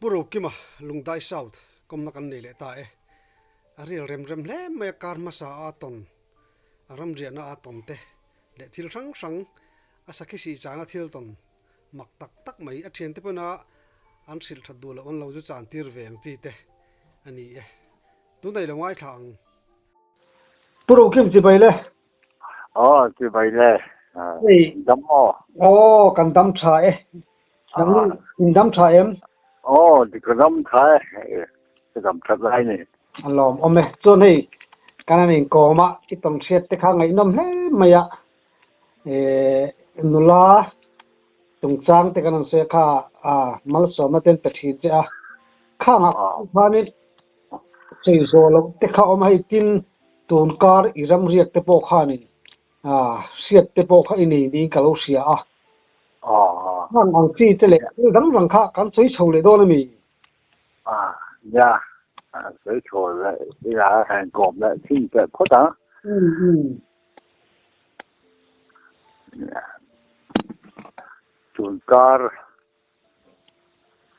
Pu Rokima Lungdai South kawmna kan nei leh ta e. A rial rem rem hle mai a, kar hmasa a tawn, a ramriahna a tawn te leh thil hrang hrang a sakhi sih chana thil tawn mak tak tak mai a thiante pawhin a an hrilh that duh loh an lo zu chan tir ve ang chi te a ni e. Tunah i lo ngaithla ang. Pu Rokim chibai le. Aw chibai le. Hei. Dam aw. Aw kan dam tha e. Nang in dam tha em? Aw dik ka dam tha e. Ka dam that lai ni. A lawm awm e. Chuan hei kan han inkawm a, i tawn hriat te kha ngaihnawm hle mai a. Nula chungchang te kan han sawi a kha malsawmna te an pe thin che a. Khangah khanin sawi zawh loh te kha awm a, hei tin tunkar i ramriak te pawh khanin hriat te pawh kha i nei niin ka lo hria a. Hang ang chi te leh thil dang dang kha kan sawi chho leh dawn a mi? Nia, sawi chho leh ila han kawm leh thin teh phawt ang. Tunkar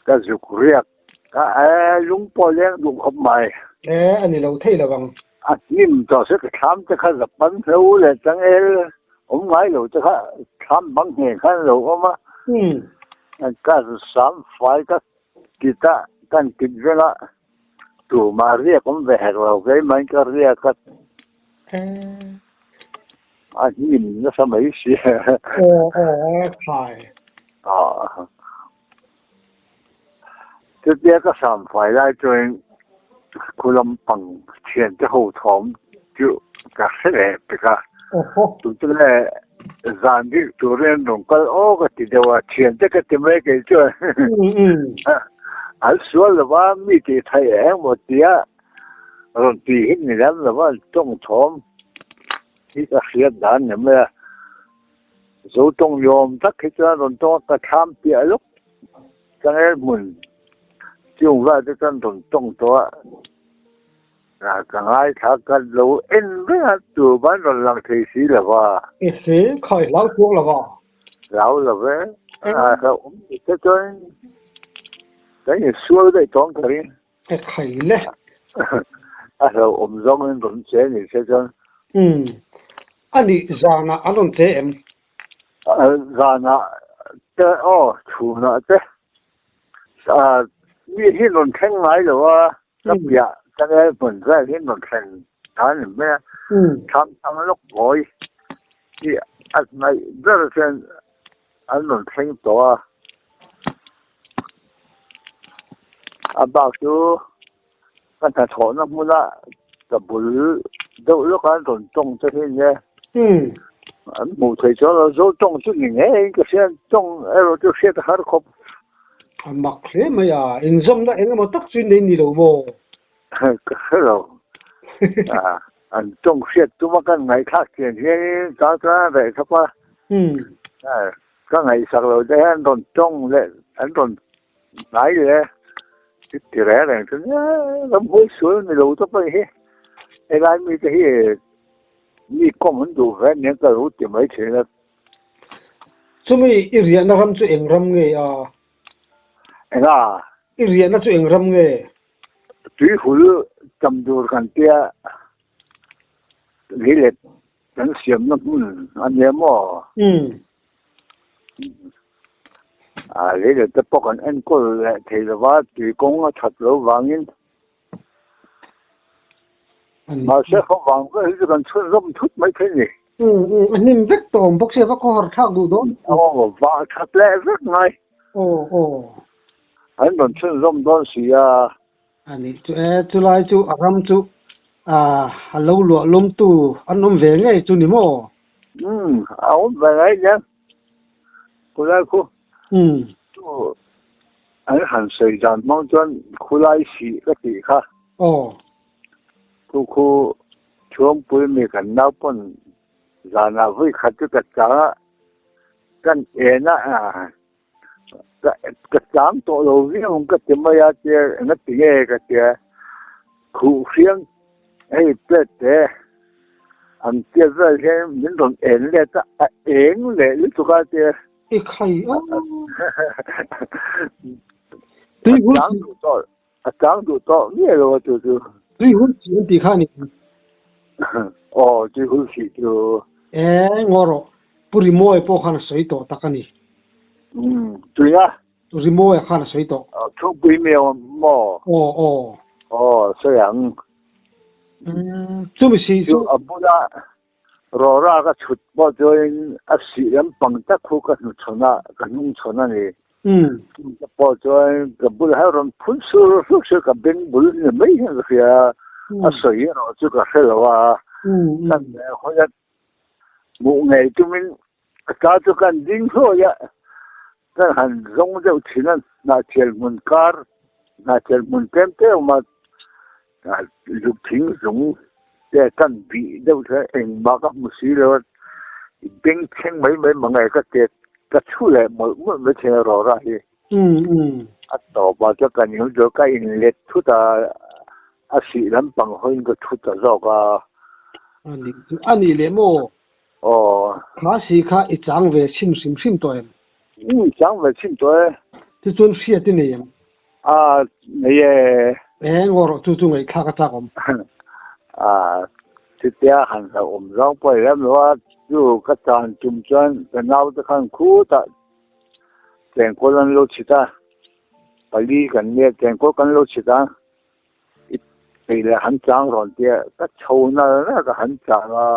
ka zuk riak a e lung pawh leng duh khawp mai. E a ni lo thei lo ang. A hnim tawh se ka thlam te kha zapan hlo leh changel awm ngai lo te kha thlam bang ngheh khan a lo awm a. Ka sam fai ka kit a kan kit vel a tumah riak awm ve hek lo keimah in ka riak a. A hnim nasa mai si. Aw aw khai. Aw. Chutia ka sam fai lai chuan khu lampang thiante ho thawm chu ka hre leh pek a. Tunchule zan bik turin an rawn kal aw ka ti deuh a, thiante ka ti mai kei chuan. An sual lova mi tih theih engmaw tia Rawn ti hi ni lem lo a, tawng thawm hi ka hriat dan ni mai a. Zo tawng ni awm tak hi chuan rawn tawng a, ka thlam piah lawk changel hmun chung vel te chuan rawn tawng tawh a. Ka ngaithla ka lo en reng a, tur ban rawn lang thei si lo va. I hre khai hlau chuang lo va. Hlau lo ve, a hlauhawm te chuan kan insual daih tawng ka ring. Ka khai le. A hlauhawm zawngin rawn che ni se chuan. Umm. A nih zanah an rawn che em? Zanah te aw chhunah te mi hi rawn thleng ngai lo a, ka piah channel hmun vel hi rawn thleng ta ni mai a. Thlam thang lawk bawi hi a hnaih ber chuan an rawn thleng tawh a. A bak chu ka hnathawhna hmuna ka bul deuh lawk a an rawn tawng te hi nia. An hmuh theih chuan lo zo tawng chu ni ngei ka hria tawng erawh chu hriat a har khawp. A mak hle mai a, inzawmna eng emaw tak chu in nei ni lo maw? Ka hre lo. An tawng hriat tuma kan ngaihthlak chian hianin chang chuan an reh thawp a. Ka ngaihsak lo te hian an rawn tawng leh an rawn hnai leh ti ti reng reng chu nia ramhuai sual ni lo tawp a ni hi. Helai mite hi mi kawm an duh ve aniang ka lo ti mai thin a. Chumi i riahna ram chu eng ram nge a? Enga? I riahna chu eng ram nge? Tuihul tam tur kan tia leilet kan siamna hmun a nia maw? A leilet te pawh kan enkawl leh thei lova tui kawng a that loh vangin mahse khaw vang vel hi chu kan chhunzawm thut mai thei ni. A hnim vek tawh awm bawk sia va khaw har thlak duh dawn. Aw vah that leh vek ngai. Aw aw. An rawn chhunzawm dawn si a. A nih chu e, chulai chu a ram chu a lo luah lawmtu an awm ve ngei chu ni maw? Umm, a awm ve ngei nia, khulai khu. Umm. Chu an han sawi dan hmang chuan khulai sih ka tih kha. Aw. Khu khu Chhuangpui mi kan naupawn zanah vawi khat chu ka chang a, kan en a. Ka chang tawh lo viau ang ka ti mai a tia enga ti nge ka tia khuh hriang hei plate te an tia vel hian min rawn en let a a eng leh lutuk a tia I khai a. Tui A chang duh tawh a chang duh tawh miah lo a chu chu. Tui hul sih an tih kha a ni. Aw tui hul sih chu. E ngaw rawh Pu Rimawi pawh khan a sawi tawh tak a ni. Umm tui a. Rimawi khan a sawi tawh. Thupui miau maw? Aw aw. Aw sawi ang. Umm chumi sih chu. A bula Rawra ka chhut pawh chuanin a sih lampang tak khu ka hnuchhawn a, ka hnungchhawn a ni. Chumi pawh chuan ka bulah hian rawn phun sur sur sur ka beng bul ni mai hian ka hria a, a sawi erawh chu ka hre lo a. Kan hawi a, hmuh ngei tumin a ta chu kan ding hluai a, kan han zawng deuh thin a, hnahchel hmun kar, hnahchel hmun tlem te awm a, luk thing zung te kan bih deuh thei a, engmah ka hmu si lo a, beng thleng mai mai mang e ka tet ka chhu leh mawlh mawlh mai thin a rawra hi. A tawp ah chuan ka ning chu ka inlet thut a, a sih lampang hawiin ka thu ta zawk a. A nih chu a nih leh maw? Aw. Kha si kha i chang ve chim hrim hrim tawh em? Umm, chang ve chim tawh e. Tichuan hriat i nei em? A, nei e. Eng ngaw rawh chu chu ngaihthlak a chak awm. A, chutia han hlauhawm zawng pawh i rem lo a, chu ka chan tum chuan ka naute khan khutah chengkawl an lo chhit a, pali kan nia chengkawl kan lo chhit a. I thei leh han chang rawn tia ka chho nal nal ka han chang a,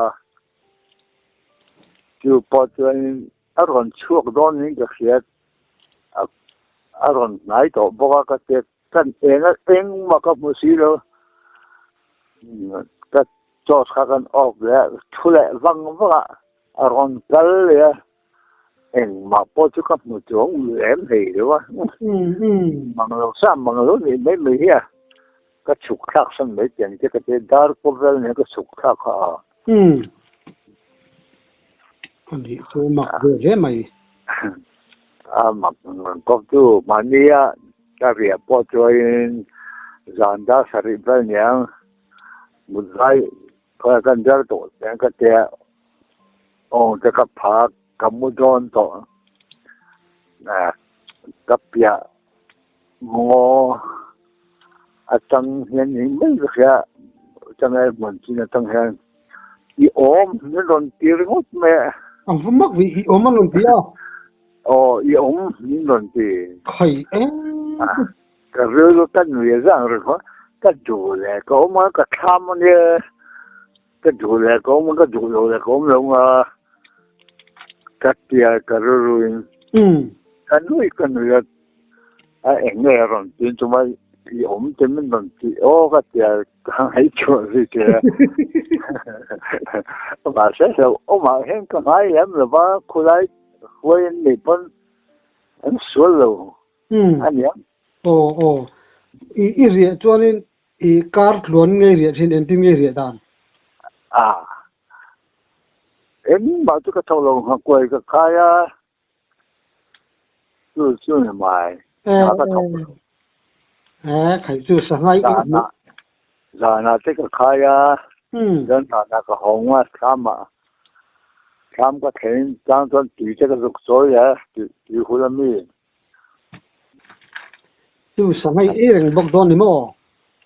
chu pawh chuanin a rawn chhuak dawn niin ka hria, a rawn hnai tawh bawk a ka tia kan eng a engmah ka hmu si lo, ka torch kha kan off leh a thu leh vang vang a, a rawn kal leh a. Engmah pawh chu ka hmu chuang lem hlei lo a, mang lo sa mang lo nih mai mai hi a, ka chhuk thlak san mai tiang che ka ti dar kawp vel nen ka chhuk thlak kha a. Umm a nih chu mak ve hle mai. A mak kawp chu mahnia ka riah pawh chuain zan dar sarih vel niang mut zai khawiah kan dar tawh tiang ka tia. Aw te ka phak ka mu dawn tawh ka piah ngaw atang hian ni mai ka hria changel hmun chin atang hian i awm min rawn ti ringawt mai a. Ang va mak ve i awm an rawn ti a. Aw i awm min rawn ti. Khai em. Ka rilru ka nui a zang ringawt ka duh leh ka awm a ka thlam ania. Ka duh leh ka awm a, ka duh lo leh ka awm lo nga, ka tia ka rilruin ka nui ka nui a, a eng nge a rawn tin chu mai i awm te min rawn tih aw ka tia ka ngaihtuah zui che a. Mahse hlauh awmah hian ka ngai lem lo va, khulai hruai an nih pawn an sual lo a niang. Aw aw, i riah chuanin I kar tluan ngei riah thin engtin ngei riah dan? A, engmah chu ka tho lo nghakuai ka khai a, chu chu ni mai, a ka thawk lo. E, khai chu sangai i hmu. Zanah te ka khai a, chuan zanah ka hawng a, thlamah thlam ka thlen chang chuan tui te ka zuk chawi a, tui hul ami. Chu sangai ei reng bawk dawn ni maw?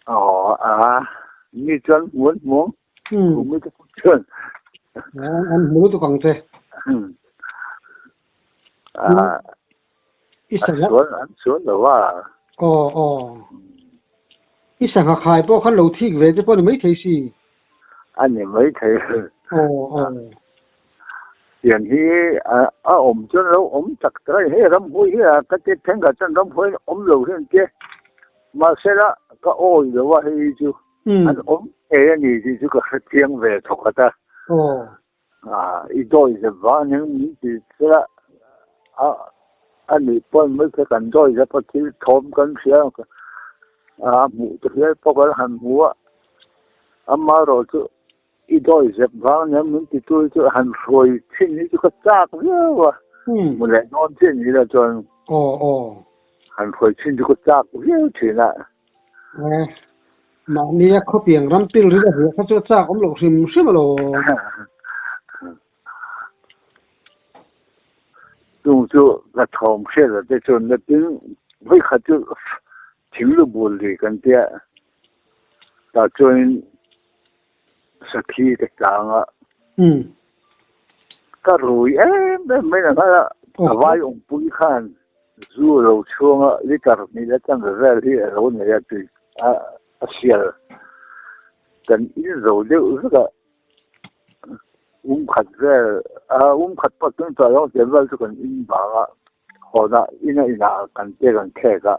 Aw a, mi chuan hmu an hmu ang. Hmu mi te pawh chuan. An hmu lutuk ang che. A, sual an sual lo a. Aw aw. I sangha khai pawh khan lo thik ve te pawh a ni maithei si. A ni maithei. Aw aw. Tiang hi a awm chuan lo awm tak tak a ni. Hei ramhuai hi a ka ti thenkhat chuan ramhuai an awm lo hi an tia. Mahsela ka awi lo a hei chu an awm ngei a ni tih chu ka hre chiang ve thawkhat a. I dawi zep vang ning min ti sela a a nih pawn mai kha kan dawi zep a thil thawm kan hria a hmuh te hial pawh kan han hmu a. Amaherawh chu I dawi zep vang nia min ti tu hi chu han hruai thin hi chu ka chak viau a, mu leh dawn chiah ni lo chuan han hruai thin chu ka chak viau thin a. E, mahni a khawpiang ram pil ri a hria kha chu a chak awm loh hrim hrim alawm. Chung chu ka thawm hriat lo te chuan natin vawikhat chu. Thinglu bul lui kan tia tah chuanin sakhi ka tlang a ka rui em em mai ang a a vai awmpui khan zu a lo chhuang a liter hnih leh chanve vel hi a lo nei a tui a sial kan in zo deuh vek a um khat vel a um khat pawh chuan chah lo tiang vel chu kan in vang a hawnah ina inah kan te kan khek a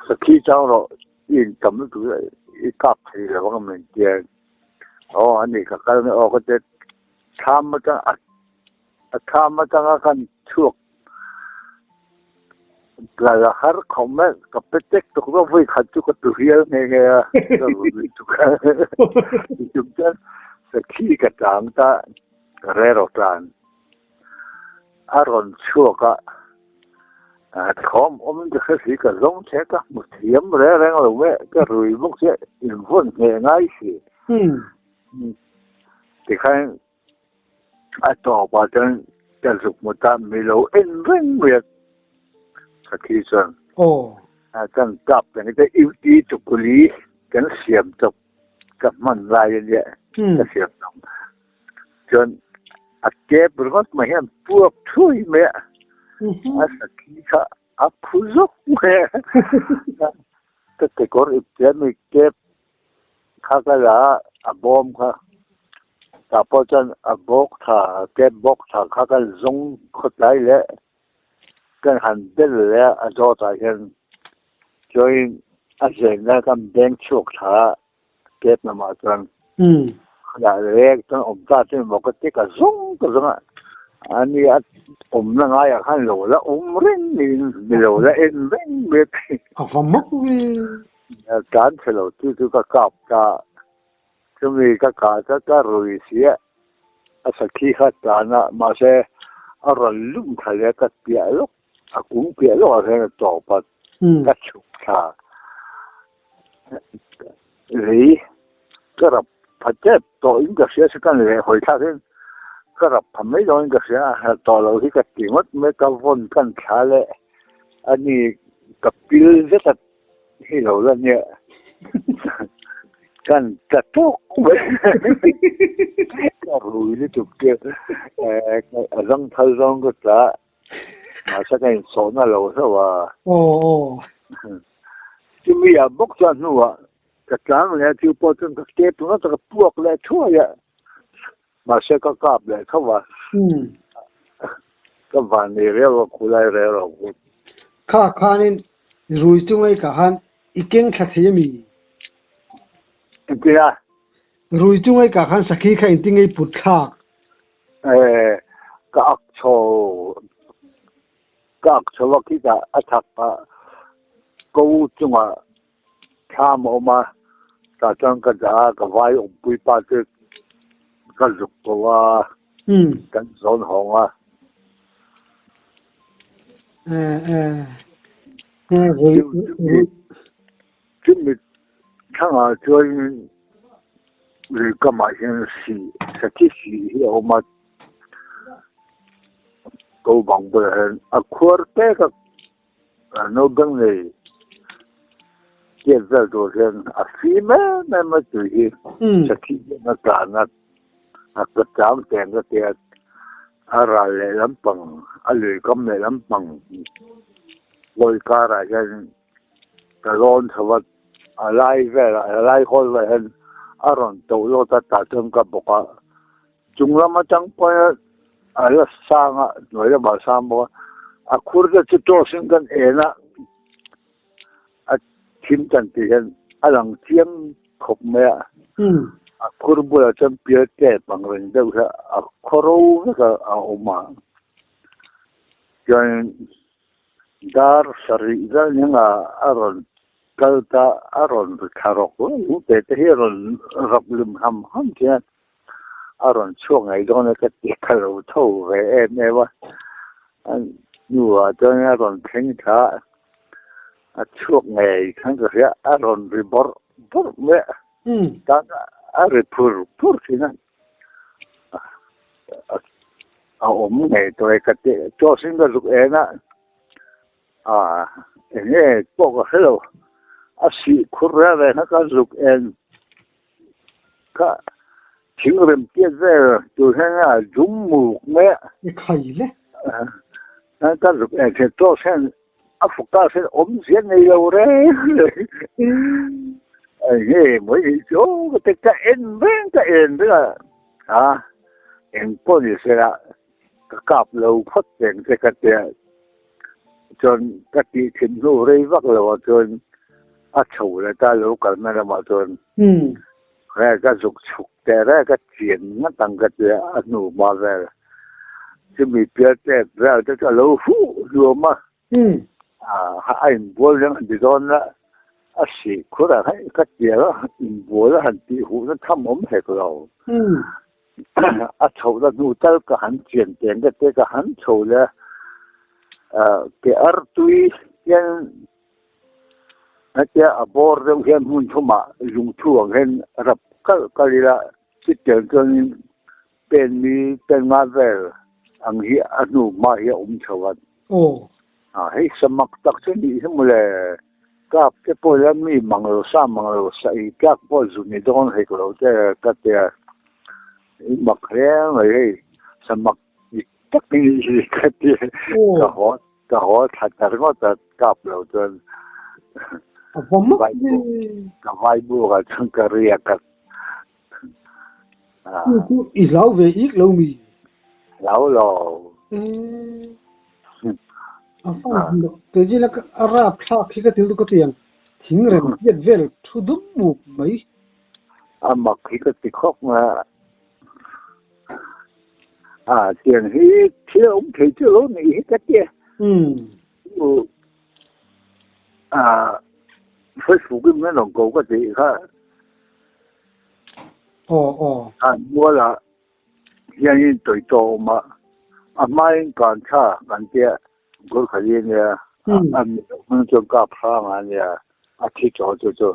sakhi chang rawh i intam lutuk hi i kap thei lo ang min tia aw ani ka kal mai aw ka ti thlam atang a a thlam atanga kan chhuak Tlai a har khawp mai, ka pe tek tuk zawk vawi khat chu ka tu hial nghe nghe a, ka run rih tuk a. Tichung chuan sakhi ka tlang ta, ka re rawh tlan. A rawn chhuak a, thawm awmin ka hre si, ka zawng che ka hmu thiam reng reng lo mai, ka rui bawk che, invawn ngheh ngai si. Tikhan A tawpah chuan ka zuk hmu ta mi lo en reng mai a Sakhi chuan kan kap reng te UT chukuli kan siam chawp ka hman lai a nia ka siam chawp chuan a kep ringawt mai hian puak thui mai a a Sakhi kha a phu zawk mai a ka kekawr ip chian mi kep Kha ka la a, a bawm kha. Tah pawh chuan a bawk tha, cab bawk tha kha ka zawng khawtlai leh kan han bel leh a, a dawtah hian chuanin a zenna kan beng chhuak tha a, cab lamah chuan khawlai reng chuan awm ta chu maw ka ti ka zawng ka zawng a, ani a awmna ngaiah khan lo la awm reng niin mi lo la en reng mai a ti. A va mak ve. Tlan chhe lo chu chu ka kap ta, chumi ka kah ta ka rui si a, a sakhi kha tlan a, mahse a rawn lum thla leh a, ka piah lawk, a kung piah lawk ah hian a tawp a, ka chhuk thla lei ka rap pha tep tawh in ka hria se ka leh hawi thlak hian ka rap pha mai dawn in ka hria a, tawh lo hi ka ti ngawt mai, ka vawn kan thla leh ani ka pil zet a. Hei lo la nia kan tla tawk mai ka rui lutuk chu a zang thal zawng ka tla mahse ka insawhna lo hlauh a. Chumi ah bawk chuan hnuah ka tlang leh a chu pawh chuan ka step ringawt a ka puak leh thuai a mahse ka kap leh tho a ka van nei reuh a khulai reuh reuh. Kha khanin rui chunga i kah khan i keng thla thei a mi? Engtin a? Rui chunga i kah khan sakhi kha engtin nge i put thlak? Eh, ka ak chho, ka ak chho a khitah a chhak ah ko chungah thlam a awm a, tah chuan ka dah a, ka vai awmpui pa chu ka zuk ko a, kan zawn hawng a. Chumi thlangah chuan lui kamah hian sih, sakhi sih hi a awm a, ko bang bulah hian a khuar tek a. Naupang nei chet vel tur hian a fim em em a tui hi sakhi hian a tlan a, a ka chang teng ka tia a ral leh lampang a lui kam leh lampang kawi karah hian ka lawn chho a, a lai velah a lai hawl velah hian a rawn to lawt a tah chuan ka bawk a. Chung lam atang pawhin a la sang a, hnuai lamah a sang bawk a, a khur te chu torch in kan en a, a thim tan tih hian a lang chiang khawp mai a, a khur bulah chuan pial tep ang reng deuh hi a khaw ro vek a a awm a, chuanin dar sarih vel ning a a rawn kal ta a rawn ri thla rawk rawk te te hi a rawn rawk lim ham ham thin a. a rawn chhuak ngei dawn a ka ti ka lo tho ve em em a, a hnuah chuan a rawn thleng thla a, a chhuak ngei khan ka hria a rawn ri bawrh bawrh mai a, tan a ri phur phur thin a, a awm ngei tawh e ka ti chaw sin ka zuk en a. A eng nge pawh ka hre lo, a sih khur reng reng kha ka zuk en kha thing rem piat vel tur hian a dum muk mai a. I khai le. Ka zuk en thei tawk hian a focus hian awmzia nei lo reng reng. Eng nge mawi nih chu aw ka ti ka en reng ka en reng a, a eng pawh ni sela ka kap lo phawt reng che ka tia chuan ka tih thin hnu rei vak lo ah chuan a chho leh ta lo kalna lamah chuan he ka zuk chhuk teh reng ka chian ngat ang ka tia a hnu hma vel chumi pial tep vel te chu a lo huh hluam a a inbual reng a ti dawn a a sih khur ah khan ka tia inbual a han tih huh na tham awm hek lo. A chhohna hnu tal ka han chian teng te te ka han chho leh a, ke artui hian hetia a bawr deuh hian hmun thumah lungthu ang hian rap kalh kalh ila chutiang chuanin pen mi pen nga vel ang hi a hnu hma hi a awm chho a. A hei samak tak chu nih hi mawle. Kap te pawh hian mi mang lo sa mang lo sa i tlak pawh zu ni dawn hek lo te ka tia i mak hle mai hei samak dik tak i nih hi ka ti ka haw ka haw thla ta ringawt a kap lo chuan ka vai buk ah chuan ka riak a. I hlau ve ik lo mi? Hlau lo. A fan kei zin a rap thlak hi ka til ka tiang thing rem piat vel thu dum muk mai. A mak hi ka ti khawp mai a. A tiang hi thil a awm thei chu lo nih hi ka tia. A Facebook in min rawn ko ka tih kha. Aw aw. Khan mualah hianin tawi tawh a awm a, a hmain kan tha kan tia Gurkhali a nia, a hming chuan kap hrang a nia, a thi tawh chu chu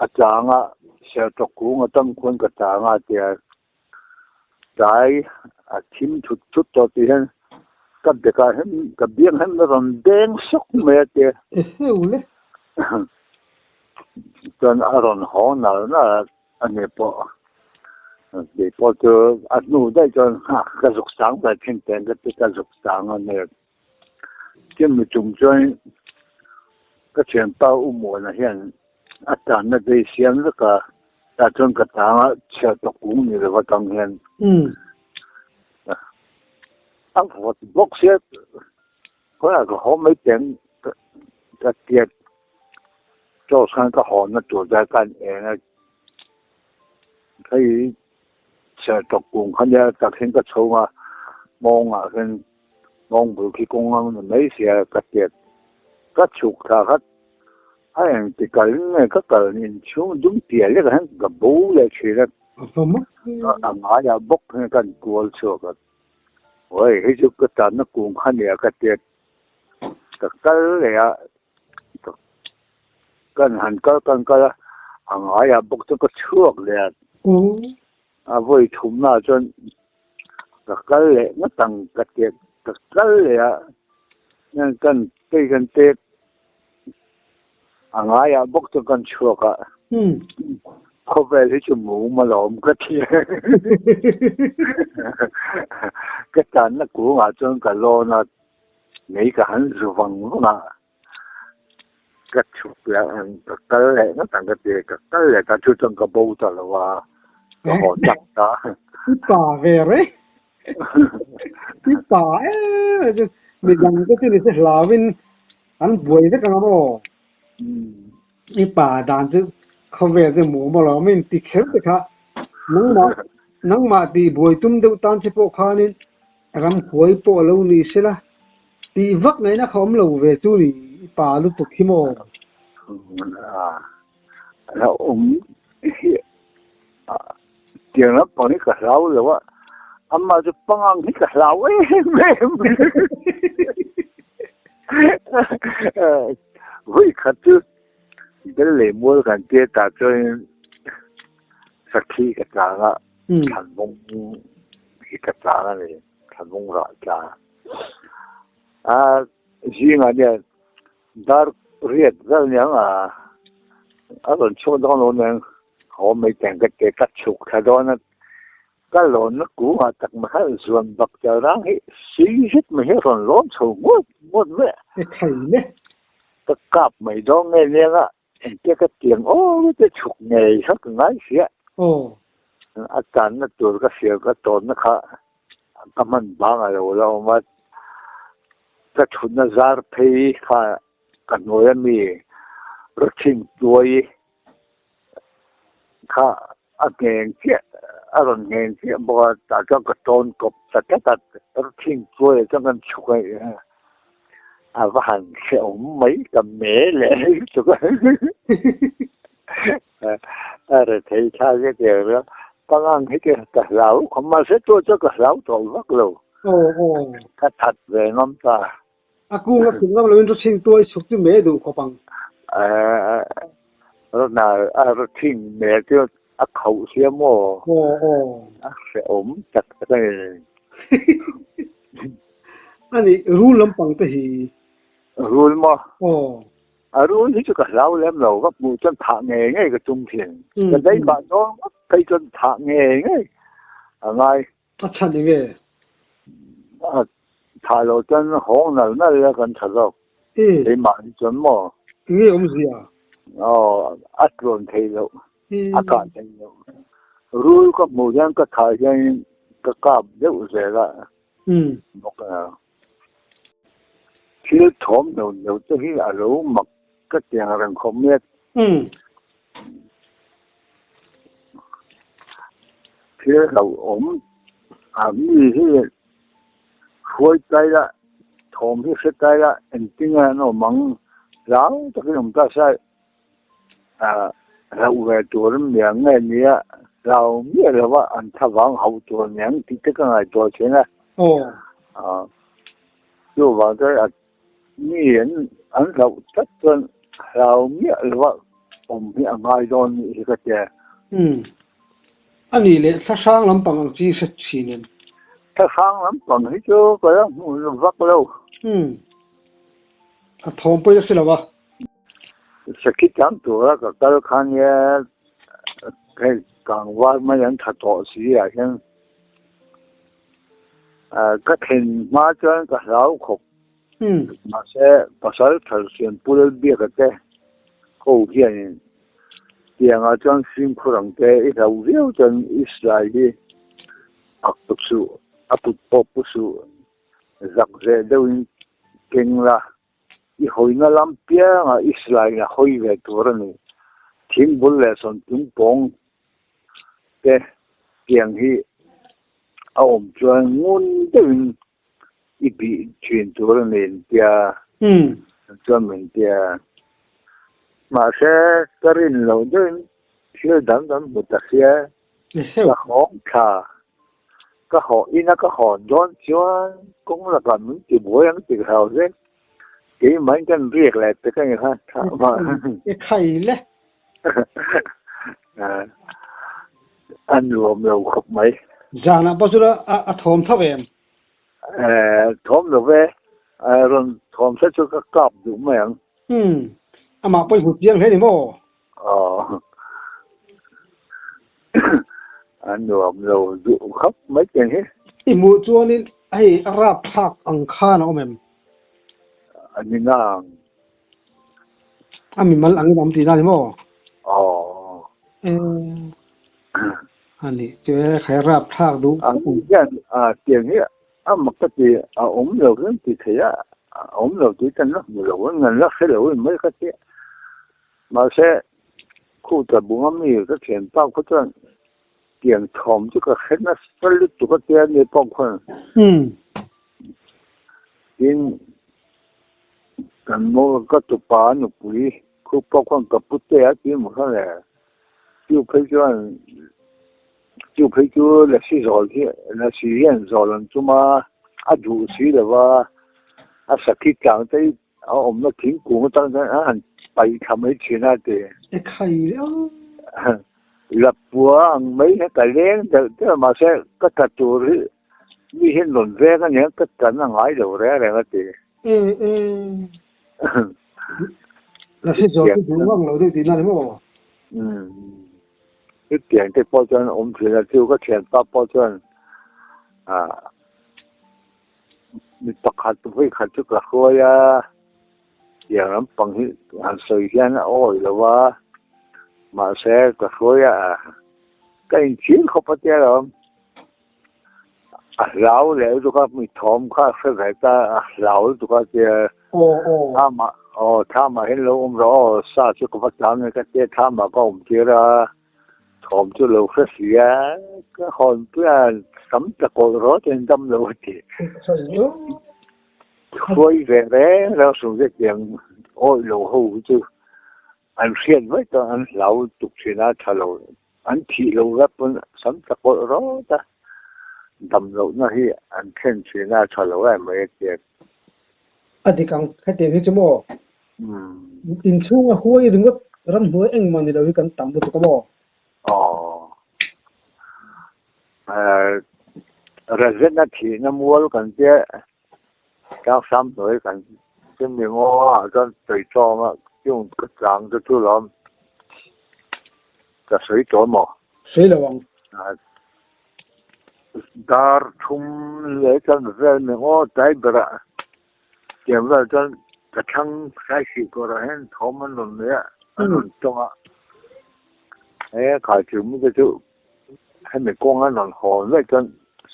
a chang a, sertawk kung atang khuan ka chang a tia tlai a thim thut thut tawh tih hian ka bekah hian ka biang hian a rawn deng sawk mai a tia. Eheu le. Chuan a rawn haw nal nal a. A ni pawh kei pawh chu a hnu daih chuan ka zuk sang ve thin teng ka ti ka zuk sang a ni. Chumi chung chuan ka thianpa U Muana hian a tanna te hi siam vek a, tah chuan ka tang a chhiar tawk kung ni lo atang hian a vawt bawk sia khawiah ka haw mai teng ka tiat. Chaw khan ka hawnna tur te khan eng a hei sertawk kung kha nia tak hian ka chhung a mawngah hian mawng bul khi kawng ang ni mai sia ka tiat ka chhuk thla khat a eng ti kal in nge ka kal ni inchhung dum piah lek ah hian ka bo leh thin a a ngaiah bawk hian ka inkual chhuak a awii hei chu ka tanna kung kha nia ka tiat ka kal leh a. Kan han kal kan kal a, a ngaiah bawk chuan ka chhuak leh a. A vawi thumna ah chuan ka kal leh ngawt ang ka ti a, ka kal leh a, kan phei kan tek a ngaiah bawk chuan kan chhuak a, khawvel hi chu mum alawm ka ti a. Ka tanna kungah chuan ka lawn a. Mei ka han zu vang vang a, ka chhuk leh ang ka kal leh ngawt ang ka ti a, ka kal leh ta chu chuan ka bo ta lo a, ka haw chak ta. I pa ve reng, i pa em em chu midang te chu ni se hlauin an buai vek ang a maw? I pa dan chu khawvel chu maw maw lo a min ti kher te kha nangmah nangmah tih buai tum deuh tan che pawh khanin Ramhuai pawh a lo ni sela, tih vak ngaihna kha awm lo ve chu ni, i pa lutuk hi maw? A awm hi tiang lampang hi ka hlau lo a, amah chu pangang hi ka hlau em em. Vawi khat chu bel leh mual kan tia tah chuan sakhi ka tlang a. Thlanvawng hi ka tlang a ni, thlanvawng rah tla. A Zingah nia dar riat vel niang a a rawn chhuak dawn lo nen haw mai teng ka ti ka chhuk thla dawn a ka lawnna kungah tak mai kha zuan bak tel rang hi sei zet mai hi a rawn lawn chho ngawt ngawt mai a. E khai le. Ka kap mai dawn nge niang a engtia ka tiang aw te chhuk ngei kha ka ngai sia. Aw. A tanna tur ka hria ka tawnna kha ka hman bang a lo la awm a, ka thutna zar phei kha ka hnuai ami rawchhin tuai kha a ngheng chiah a rawn ngheng chiah bawk a tah chuan ka tawn kawp ta tlat a rawchhin tuai ah chuan kan chhuk a a va han hrehawm mai ka me leh lutuk a. A rethei thlak zet zel a, pangang hi chu ka hlau khawp mahse tûr chu ka hlau tawh vak lo, ka that ve ngam ta. A kung a chhuk ngam loin rawchhing tuai chhuk chu meh duh khawp ang. Rawhna a rawchhing meh chu a khauh sia maw? A hrehawm tak tak a ni. A nih, rul lampang te hi. Rul maw? A rul hi chu ka hlau lem lo, ka hmuh chuan thah ngei ngei ka tum thin. Ka dei pah dawn ngawt phei chuan thah ngei ngei a ngai. A chhan eng nge? A thah loh chuan hawng nal nal ila kan tha zawk. Keimah hi chuan maw? Eng nge awmzia? Aw, a tluan thei loh, a kah thei loh. Rul ka hmuh hian ka thah hian ka kap deuh zel a bawk a. Thil thawm neuh neuh te hi a lo mak ka ti ang reng khawp mai a. Thil hlauhawm a mi hi hruai tai la, thawm hi hre tai la, engtin nge an awm ang hlau takin awm ta se hlauh ve tur an ni ang nge nia hlau miah lova an thlavang hauh tur a ni ang tih te ka ngaihtuah thin a. Chuvang chuan a mi an an hlauh tlat chuan hlau miah lova awm hi a ngai dawn nih hi ka tia. A nih leh thlahrang lampang ang chi hre thin em? Thlahrang lampang hi chu ka la hmu vak lo. A thawm pawhin a hre lo a. Sakhi tlang tura ka kal khan nge hei kangvar mai an tha tawh si ah hian ka thlen hma chuan ka hlau khawp. Mahse pasal Thalsian Pu Lalbiaka te ho hianin tiangah chuan fimkhur ang te i hlau viau chuan Israel hi ak pu suh, a kut pawh pu suh, zak zeh deuhin keng la. I hawina lam piangah Israel a hawi ve tur a ni. Thingbul leh sawntlung pawng te tiang hi a awm chuan ngun deuhin i bih thin tur a ni tia chuan min tia. Mahse ka rin loh deuhin thil dang kan hmu ta sia. Ka hawng thla. Ka haw ina ka hawn dawn chuan kawng lakah min ti buai ang ti ka hlau zel. Keimah in kan riak leh pek a ni kha thah mah. I khai le. A nuam lo khawp mai. Zanah pawh chu a thawm tho em? Thawm lo ve. Rawn thawm se chu ka kap duh mai ang. Umm. Amah pawh i hmu chiang hle ni maw? Aw. A nuam lo duh khawp mai te hi. I hmuh chuanin hei a rapthlak ang khan a awm em? A ni nang. A mimal angin a awm tihna a ni maw? Aw. Emm. A nih chu e, khai rapthlak duh khawp ang. Hian a tiang hi A mak ka ti, a awm lo hian ti thei a, a awm lo tih kan la hmu lo a, nan la hre lo em mai ka ti. Mahse, khu ta bunga mi ka thian pa khaw chuan tiang thawm chu ka hre nasa lutuk a tia ni pawh khawn. Tin, kan maw ka tupa nupui khu pawh khawn ka pute a ti maw kha le, chu phei chuan Chu phei chu Lasi zawl hi Lasi hian zawl an tum a, a duh si lo va, a sakhi tlang te hi a awmna thingkung atang chuan a han paih thla mai thin a ti. E khai le aw. Lapua ang mai hian ka leng deuh deuh a, mahse ka tla tur hi mi hian rawn veng aniang ka tlan a ngai lo reng reng a ti. E e. Lasi zawh chu duh ngang lo deuh tihna ni maw? Umm. Chutiang te pawh chuan awm thin a, chu ka thianpa pawh chuan ah mi pakhat vawi khat chu ka hruai a, tiang lampang hi han sawi hian a awi lo a, mahse ka hruai a, ka inchhir khawp a tia lo. A hlau leh lutuk a, mi thawm kha a hre ve ta, a hlau lutuk a tia thlamah aw thlamah hian lo awm rawh aw, sa chu ka va tlang nge ka tia thlamah ka awm tir a, thawm chu lo hre si a, ka hawn pui a sam ta kawlh rawt in dam lo a ti. Hruai ve reng reng sung te tiang awih lo ho hi chu an hriat vaih chuan an hlau lutuk thin a, tha lo An thih lo vek pawn sam ta kawlh rawt a, dam lohna hi an thlen thin a, tha lo em mai a tia. A dik ang, hetiang hi chu maw? Inchhunga huai ringawt ramhnuai engmah ni lo hi kan tam lutuk a maw? Aw. Razena thihna mual kan tia tlangsam hnuai kan chumi ngaw ah chuan Tuitawng a chung ka tlang te chu lawm ka sawi tawh maw? Sawi lo ang. Dar thum leh chuan vel mi ngaw tlai berah tiang vel chuan ka thlang hraisih kawrah hian thawm an rawn nei a, an rawn tawng a, he khaithil mi te chu Hemi kawnga rawn haw vek chuan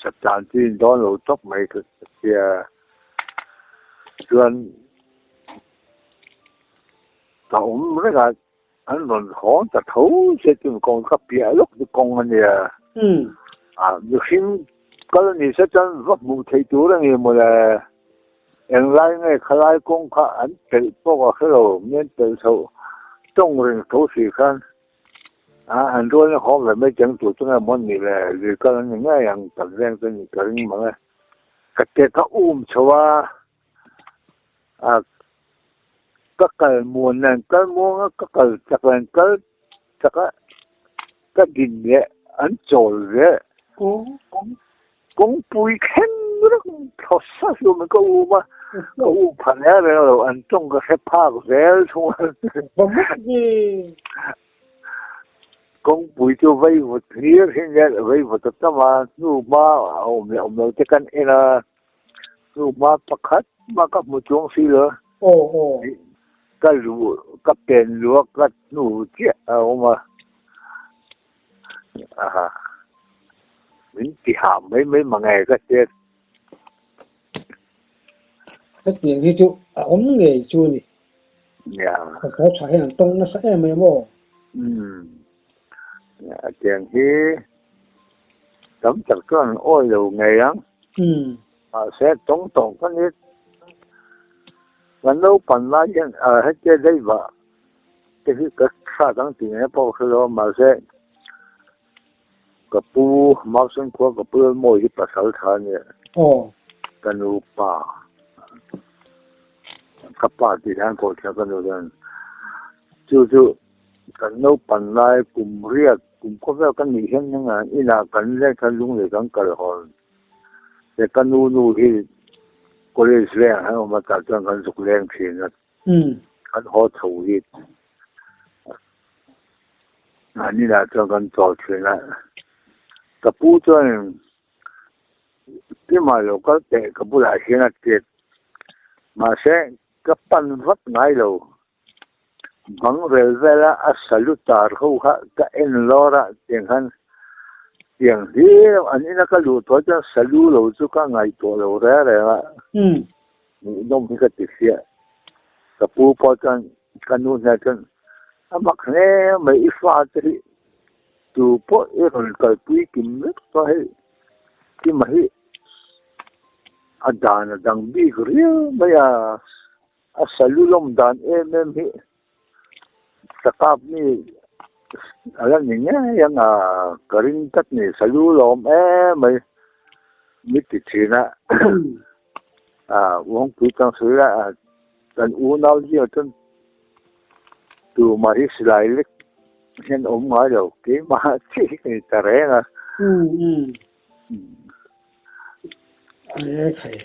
Satan chu in dawn lo tawp mai ka tia. Chuan ka awm reng a, an rawn haw ta tho se chu kawng ka piah lawk chu kawng a nia. Ah mihring kal a nih se chuan va hmuh theih tur a ni mawle. Englai nge khalai kawng kha an pelh pawh ka hre lo, mian pelh chhoh tawng reng tho si khan. A an rualna khawm ve mai cheng tur chu nge maw ni le, lui kal an ni ngei ang tak veng chu ni ka ring mang e. Ka te ka um chho a, a ka kal muan nen kal muang a, ka kal chak nen kal chak a, ka din leh an chawl ve. Kawngpui thleng reng thaw sa hlum in ka um a, ka um pha reng reng lo, an tawng ka hre phak zel thung a. Kawngpui chu vei vut hlir hi nia, vei vut a tam a, hnu hma a awm leh awm lo te kan en a, hnu hma pakhat mah ka hmu chuang si lo. Ka luh, ka pen luh a, ka hnu chiah a awm a. Aha. Min ti hah mai mai mang e ka hriat. Hetiang hi chu a awm ngei chu a ni. Nia. Pasal tha hian an tawng nasa em mai maw? Umm. Hetiang hi tam tak chuan an awi lo ngei ang. Umm. Mahse tawng tawng ka ni. Kan naupang lai hian hetia daihvah te hi ka hrat ang tih nge pawh ka hre lo a, mahse ka pu Mausen khua ka pu Lalmawi hi pasal tha a nia. Ka nu pa ka pa tih hian pawh thiam ka nu chuan chu chu kan naupan lai kum riat kum khawvel ka nih hian eng inah kan leng khan lunglei kan kal hawn he ka nu nu hi college leng ah hian awm a tah chuan kan zuk leng thin a. Kan haw chho hi an inah chuan kan chawl thin a, ka pu chuan Tima lo kal teh ka bulah hian a ti a, mahse ka pan vat ngai lo, bang rel vela a salu tar ho kha ka en lawr a tiang khan tiang hlir an ina ka luh tawh chuan salu lo chu ka ngaihtuah lo reng reng a. Hmuhnawm hi ka ti hriat. Ka pu pawh chuan ka nu hnenah chuan a mak hle mai i fate hi tu pawh i rawn kalpui kim vek tawh hei Kima hi a dan a dang bik riau mai a, a salu lawm dan em em hi sakap mi a la ni ngei ang a, ka ring tlat ni salu lawm em mai mi ti thin a. A Uangpui chang sawi lai a kan unau zia chuan tumah hi silai lek hian awm ngai lo keimah chiah hi ka ni ta reng a. E khai.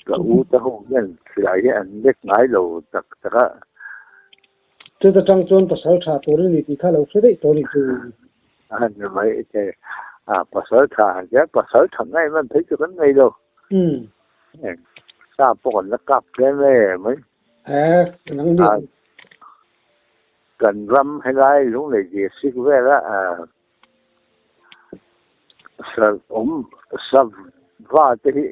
Ka u te ho hian silai hi an lek ngai lo tak tak a. Chuta tang chuan pasal tha tur i ni tih kha lo hre daih tawh a nih chu. A ni mai te. A pasal tha han tia pasal tha ngai man phei chu kan nei lo. Sa pawh kan la kap tlem em mai. Kan ram helai lunglei district vela awm sava te hi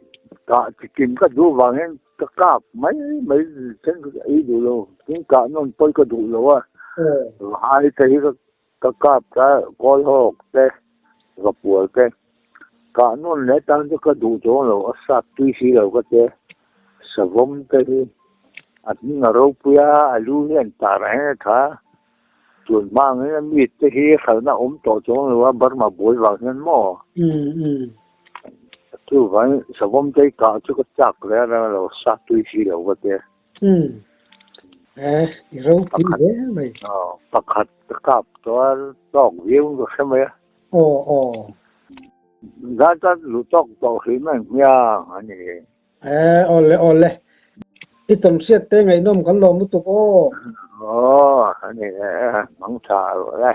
kah chikim ka duh vangin ka kap mai mai then ka ei duh lo tin kah nawn pawi ka duh lo a vai te hi ka kap ta kawl hawk te vapual te kah nawn leh tan chu ka duh chuang lo a sap tui si lo ka tia savawm te hi a hming a ropui a a lu hian tar ah hian a tha a. Tun hma ang hian mi te hi hralhna awm tawh chuang lo a, Burma buai vang hian maw? Chuvangin savawm te hi kah chu ka chak hle a, rang lo sa tui si lo ka tia. Eh, i ropui hle mai. Pakhat ka kap tawh a, tawk viau in ka hre mai a. Aw, aw. Zan chuan lu tawk tawh hrim a hmiang a ni. Eh, awle awle. I tawnhriat te ngaihnawm kan lawm lutuk aw. Aw, a ni e, mang tha rawh le.